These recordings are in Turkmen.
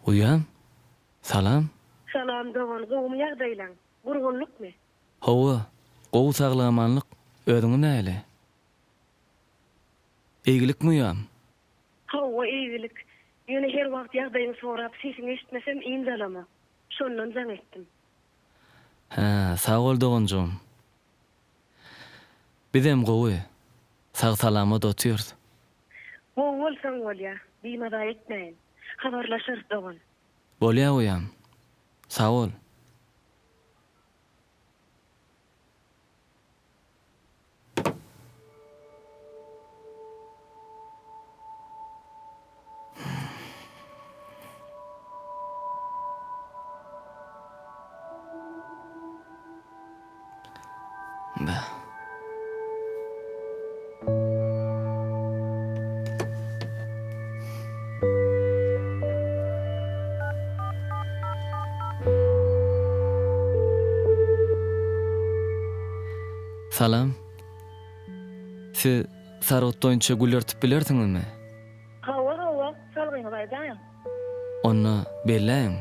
Uýam, salam. Salam dogan, gowumy ýagdaýlaň? Gurgunlykmy? Hawa, gowy saglyk-amanlyk, özüňiz nähili? Eýgilikmi uýam? Hawa, eýgilik. Ýöne her wagt ýagdaýyňy sorap, sesiňi eşitmesem ynjalamok. Şondan jaň etdim. Hä, sag bol doganjygym. Bizem gowy, sag-salamat otyrys. Gowy bolsaň bolýa, bimaza etmäýin. Habarlaşarys dogan. Bolýa uýam. Sag bol. Be. Salam. Siz sargyt boýunça gül örtüp bilersiňizmi? Hawa, hawa, salgyňyzy aýdaýyň. Onda belläýiň.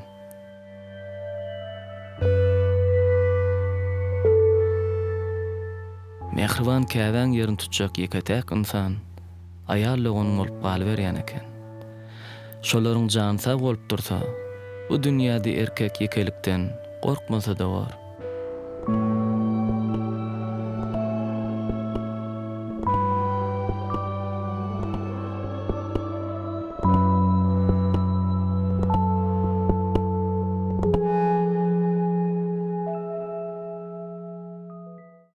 Mähriban käbäň ýerini tutjak ýeke-täk ynsan aýal doganyň bolup galyberýän eken. Şolaryň jany sag bolup dursa, bu dünýäde erkek ýekelikden gorkmasa-da bor.